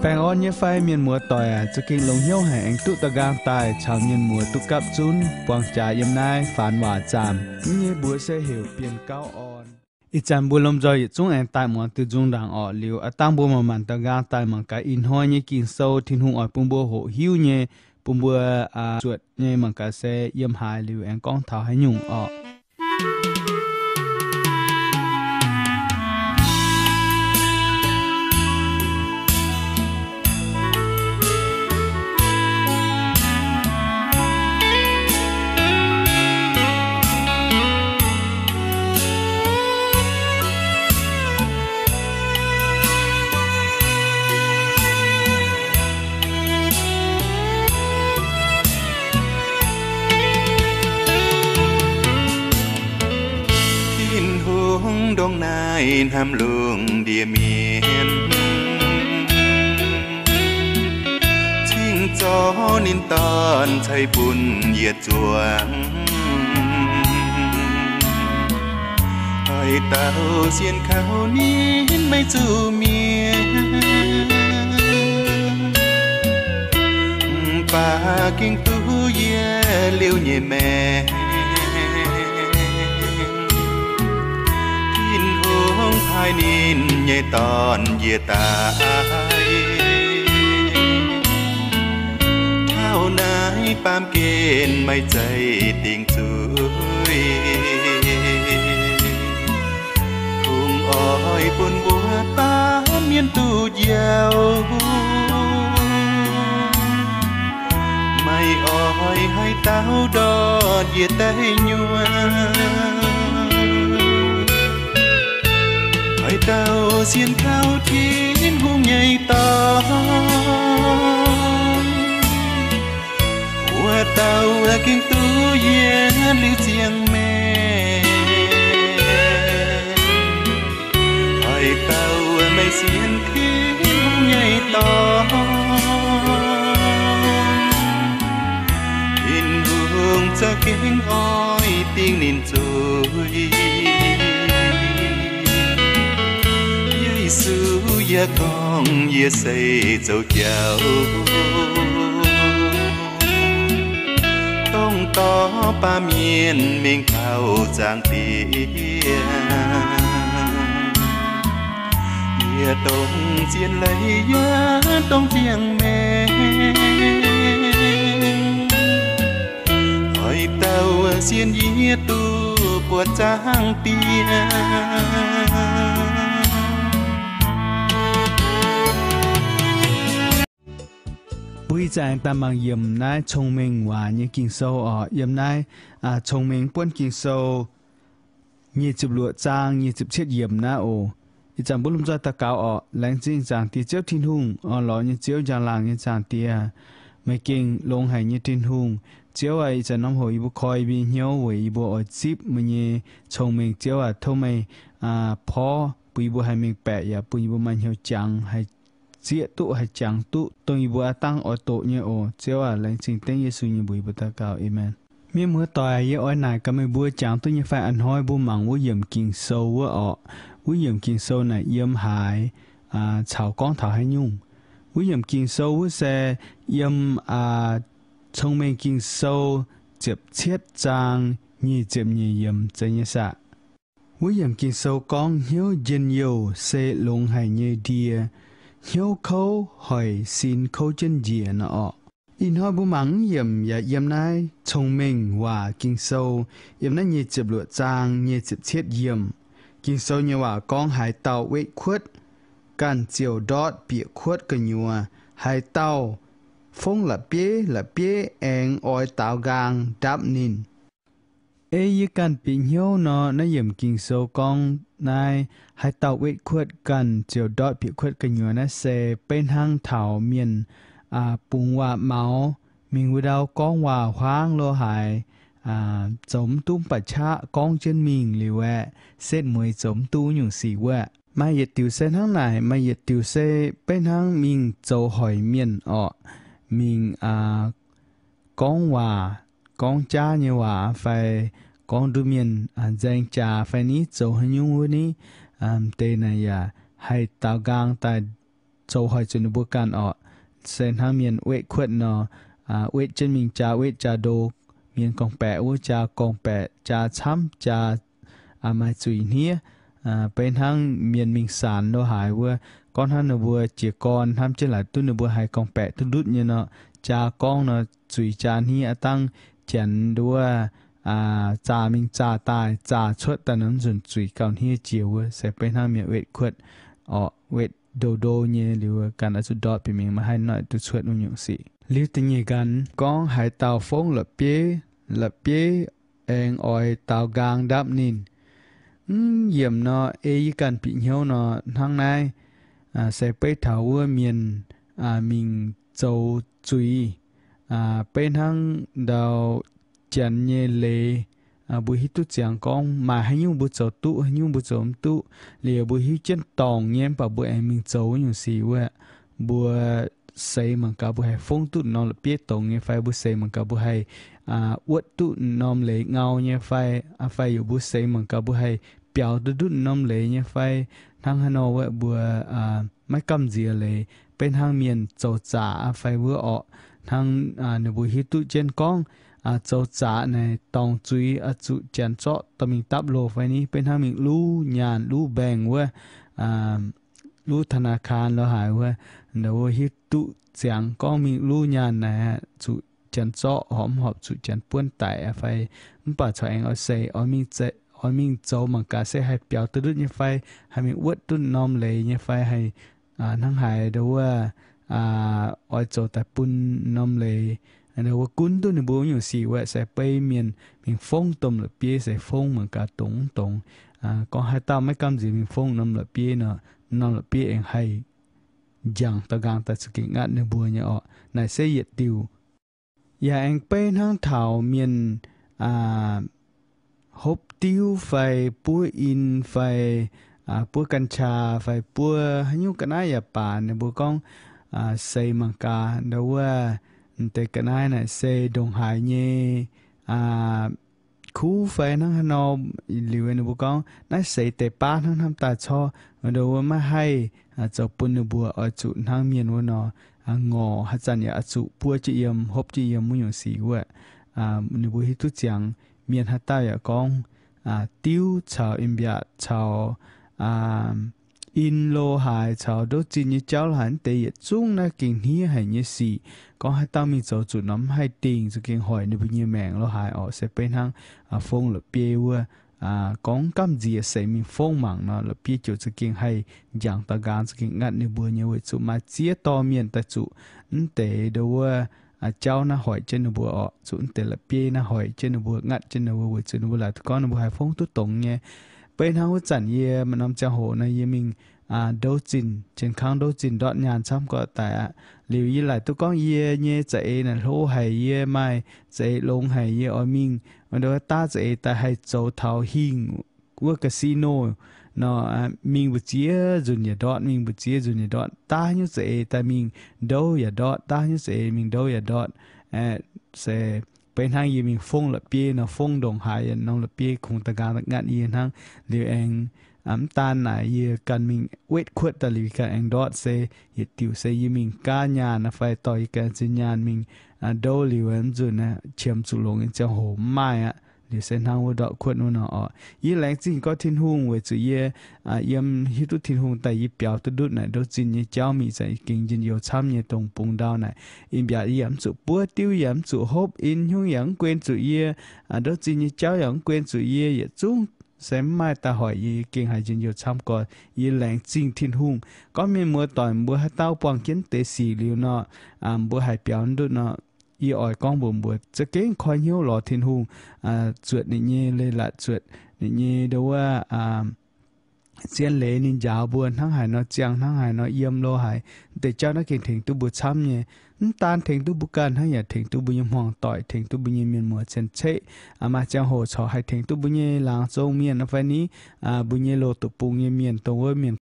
Baengh orn nyei fai mienh muoz doic aac, za'gengh longx hnyouv haic aengx duqv da'nqaang daaih caux mienh muoz duqv gapv zunv buangh jaax yiem naaiv faanx waac zaamc. Naaiv nyei mbuox se heuc Bienh Gauv Orn. Ih zanc mbuo lomh nzoih yietc zungv aengx daaih muangx diuh nzung ndaangc orqc. Liuz aav dangh mbuo manc-manc da'nqaang daaih mangc gaax ih hnoi nyei Ging-Sou, Tin-Hungh oix bun mbuo hoqc hiuv nyei, bun mbuo zuotc nyei mangc gaax se yiem haaix liuz aengx gorngv taux haaix nyungc orqc. Tin-Hungh ndongc naaiv hnamv lungh ndiev mienh, cingx zorqv ninh Dorn ceix bun yietc zuangx. Oix dauh sienx kaux ninh maiv zuqc mienh, mv baac gengh duqv yie liuz nyei maengc. Tin-Hungh paaiv ninh nyei Dorn njiec daaih, taux naaiv baamh gen maiv zeiz dingc zuiz, kungx oix bun mbuo baamh mienh duqv njoux. Maiv oix haaix dauh ndortv njiec deic nyuoqc. Oix dauh sienx kaux Tin-Hungh nyei Dorn, wuov dauh gengh duqv yie liuz ziangh maengc. Oix dauh maiv sienx Tin-Hungh nyei Dorn, Tin-Hungh za'gengh oix dingc ninh zuiz. Yesu yaac gorngv, yie se zoux jauv, dongh dorh baamh mienh mingh taux zaangc Diex. Yie dongh zien leiz yaac dongh ziangh maengc, oix dauh sienx yie duqv buatc zaangc Diex. Mbuo ih zanc daaih mangc yiemc naaiv Cong-Mengh Waac nyei Ging-Sou orqc. Yiem naaiv Cong-Mengh Buonv Ging-Sou nyic ziepc luoqc zaang nyic ziepc cietv yiemc naaiv oc. Ih zanc mbuo lomh nzoih daux gaux orqc. Laengz zingh Zaangc Diex Ziouv Tin-Hungh, orn-lorqc nyei Ziouv, njang-laangc nyei Zaangc Diex, meih gengh longx haic nyei Tin-Hungh. Ziouv aac, ih zanc norm hoc yie mbuo koi yie mbuo nyei hnyouv weic yie mbuo oix zipv meih nyei cong-mengh. Ziouv aac, tov meih porv bun yie mbuo haih mengh baeqc yaac bun yie mbuo maaih hnyouv jangx, haih zieqv duqv, haih jangx duqv dongh yie mbuo aav dangh oix doqc nyei oc. Ziouv aac, laengz zingh dengv Yesu nyei mbuox yie mbuo daux gaux. Aamen. Mienh muoz doic, yie oix naaic gaax meih mbuo jangx duqv nyei fai? A'hnoi mbuo mangc wuov yiemc Ging-Sou wuov orqc. Wuov yiemc Ging-Sou naaic yiem haaix caux gorngv taux haaix nyungc? Wuov yiemc Ging-Sou wuov se yiem Cong-Mengh Ging-Sou ziepc cietv zaang nyic ziepc nyeic yiemc zeiz nyei saah? Wuov yiemc Ging-Sou gorngv, hnyouv njien-youh se longx haic nyei ndie, hnyouv kouv hoic sin kouv jienv njiec nor orqc. Ih hnoi mbuo mangc yiemc yaac yiem naaiv Cong-Mengh Waac Ging-Sou, yiem naaiv nyic ziepc luoqc zaang nyic ziepc cietv yiemc. Ging-Sou nyei waac gorngv, haaix dauh wetv kuotv ganh ziouc ndortv bieqc kuotv gu'nyuoz. Haaix dauh fongv la'bieiv la'bieiv aengx oix daaux nqaang ndapv ninh. Ei yie ganh bieqc hnyouv nor, naaiv yiemc Ging-Sou gorngv naaiv, haaix dauh wetv kuotv ganh ziouc ndortv bieqc kuotv gu'nyuoz, naaiv se beiv hnangv taux mienh bungx waac-maux mingh wuov ndau gorngv waac-huaangv lo haaix, zoux mv duqv mv baac qaqv gorngv jienv mingh liuz aeqv, setv mueiz zoux mv duqv nyungc sic wuov. Maaih yietc diuc se hnangv naaic, maaih yietc diuc se beiv hnangv mingh zoux hoic mienh orqc, mingh gorngv waac, gorngv jaav nyei waac fai gorngv nduov mienh nzaeng jaax fai niv zoux haaix nyungc wuov niv, deix naaic yaac haih daaux nqaang daaih zoux hoic zuqc ninh mbuo ganh orqc. Se hnangv mienh wetv kuotv nor, wetv jienv mingh jaa wetv jaa ndo, mienh gorngv-baeqc wuov jaa gorngv-baeqc, jaa camv jaa maaih zuiz hniev. Beiv hnangv mienh mingh saanx lo haaix wuov, gorngv hnangv ninh mbuo jiez gorn hnamv jienv laaic duqv ninh mbuo haih gorngv-baeqc duqv ndutv nyei nor, jaa gorngv nor zuiz jaa hniev aqv dangv, janx nduov zaah mingh zaah daaih, zaah cuotv daaih nor nzunc zuiz gauh hniev jiex wuov. Se beiv hnangv mienh wetv kuotv orqc, wetv ndo ndo nyei liuz ganh oix zuqc ndortv bieqc mingh, maiv haih noic duqv cuotv wuov nyungc sic. Liuz da'nyeic nqanx gorngv haaix dauh fongv la'bieiv, la'bieiv aengx oix daaux nqaang ndapv ninh. Mv yiemc nor, ei yie ganh bieqc hnyouv nor hnangv naaiv, se beiv taux wuov mienh mingh zoux zuiz, beiv hnangv ndau janx nyei leiz, mbuo hiuv duqv ziangx gorngv maaih haaix nyungc mbuo zoux duqv, haaix nyungc mbuo zoux mv duqv. Liuz mbuo hiuv jienv dorngc nyei mv baac mbuo aengx mingh zoux wuov nyungc sic wuov, mbuo seix mangc gaax mbuo haih fongv duqv norm la'bieiv dongz nyei fai, mbuo seix mangc gaax mbuo haih wuotv duqv norm leiz ngau nyei fai, fai yaac mbuo seix mangc gaax mbuo haih biaux duqv ndutv norm leiz nyei fai. Hnangv haaix nor wuov mbuo maiv gamh nziex leiz, beiv hnangv mienh zoux zaqc fai wuov orqc, hnangv ninh mbuo hiuv duqv jienv gorngv zoux zaqc naaic dorngc zuiz oix zuqc janx zorqv dorh mingh dapv loh fai ni, beiv hnangv mingh luv nyaanh luv mbaengx wuov, luv ธนาคาร lo haaix wuov, ndau wuov hiuv duqv ziangx gorngv mingh luv nyaanh naaic zuqc janx zorqv, horpc mv horpc zuqc janx buonv daic fai. Mv baac corc aengx oix seix, oix mingh zoux mangc gaax se haih biaux duqv ndutv nyei fai, haih mingh wuotv duqv norm leiz nyei fai, haih hnangv haaix ndau wuov oix zoux daaih bun norm leiz ndau wuov gunv duqv ninh mbuo wuov nyungc sic wuov. Se beiv mienh mingh fongv domh la'bieiv se fongv mangc gaax dongz mv dongz. Gorngv haaix dauh maiv gamh nziex mingh fongv norm la'bieiv nor, norm la'bieiv aengx haih njangc daaih nqaang daaih za'gengh ngatv ninh mbuo nyei orqc. Naaic se yietc diuc. Yaac aengx beiv hnangv taux mienh hopv diuv fai buov in fai buov กัญชา fai buov haaix nyungc ga'naaiv yaac baac, ninh mbuo gorngv seix mangc gaax ndau wuov deix ga'naaiv naaic se ndongc haaix nyei kuv fai hnangv haaix nor. Liuz ninh mbuo gorngv naaiv seix deix baav hnangv hnamv daaih corc ndau wuov maiv haih zoux bun ninh mbuo oix zuqc hnangv mienh wuov nor, ngorc haaix zanc yaac oix zuqc buov jienv yiem, hopv jienv yiem wuov nyungc sic wuov. Ninh mbuo hiuv duqv ziangx mienh haaix dauh yaac gorngv diuv caux in-mbiatc caux in lo haaix caux ndouv zinh nyei jauv lo haaix, mv deix yietc zungv naaiv gengh hniev haic nyei sic. Gorngv haaix dauh mingh zoux zuqc nor mv haih dingc, za'gengh hoic ninh mbuo nyei maengc lo haaix orqc. Se beiv hnangv fongv la'bieiv wuov, gorngv gamh nziex seix mingh fongv mangc nor, la'bieiv ziouc za'gengh haih njangc daaih nqaang, za'gengh ngatv ninh mbuo nyei, weic zuqc maaih ziex dorh mienh daaih zuqc mv deix ndau wuov jauv naaiv hoic jienv ninh mbuo orqc, zuqc mv deix la'bieiv naaiv hoic jienv ninh mbuo, ngatv jienv ninh mbuo, weic zuqc ninh mbuo laaic duqv gorngv ninh mbuo haih fongv duqv dongz nyei. Beiv hnangv wuov zanc yie maaih norm ziangh hoc nor yie mingh ndouv zinh, jien kangv ndouv zinh ndortv nyaanh camv gorqv daic aqv. Liuz yie laaic duqv gorngv yie nyei za'eix naaic hlo haic, yie maaih za'eix longx haic, yie oix mingh ndouv daav za'eix daaih haih zoux taux hingh wuov casino nor, mingh mbu'ziex nzunc yaac ndortv, mingh mbu'ziex nzunc yaac ndortv, daav nyuv za'eix daaih mingh ndouv yaac ndortv, daav nyuv za'eix mingh ndouv yaac ndortv. Se beiv hnangv yie mingh fongv la'bieiv nor, fongv ndongc haaix yaac norm la'bieiv kungx da'nqaang da'nqatv yie hnangv. Liuz aengx mv daan naaic yie ganh mingh wetv kuotv daaih liuz ganh aengx ndortv se yietc diuc se yie mingh gaav nyaanh fai dorh yie ganh zinh nyaanh mingh ndouv liuz mv nzunc qiemx zuqc longx nyei ziangh hoc mv maaih aqv. Liuz se hnangv wuov ndortv kuotv wuov nor orqc. Yie laengz zingh gorngv Tin-Hungh weic zuqc yie yiem hiuv duqv Tin-Hungh daaih yie biaux duqv ndutv naaic ndouv zinh nyei jauv mingh, za'gengh njien-youh camv nyei dongh bungx ndau naaic. In-mbiatc yie yaac mv zuqc buov diuv, yaac mv zuqc hopv in, hnyungv yaac mv guen zuqc yie, ndouv zinh nyei jauv yaac mv guen zuqc yie, yietc zungv se mv maaih daaih hoic yie, gengh haiz njien-youh camv gorx. Yie laengz zingh Tin-Hungh. Gorngv mienh muoz-doic mbuo haaix dauh buangh jienv deix sic liuz nor, mbuo haih biaux ndutv nor, yie oix gorngv mbuox mbuo za'gengh koi hnyouv lorz Tin-Hungh, zuotc ninh nyei leiz-latc, zuotc ninh nyei ndau wuov zien leiz ninh njaaux mbuo hnangv haaix nor ziangh, hnangv haaix nor yiem lo haaix, deix jauv naaiv gengh tengx duqv mbuo camv nyei. Mv daan tengx duqv mbuo ganh hnangv, yaac tengx duqv mbuo nyei hmuangx-doic, tengx duqv mbuo nyei mienh muoz cien-ceqv. Maaih ziangh hoc corc haih tengx duqv mbuo nyei laangz zong mienh fai ni, mbuo nyei loz-doqc bung nyei mienh, dongh wuov mienh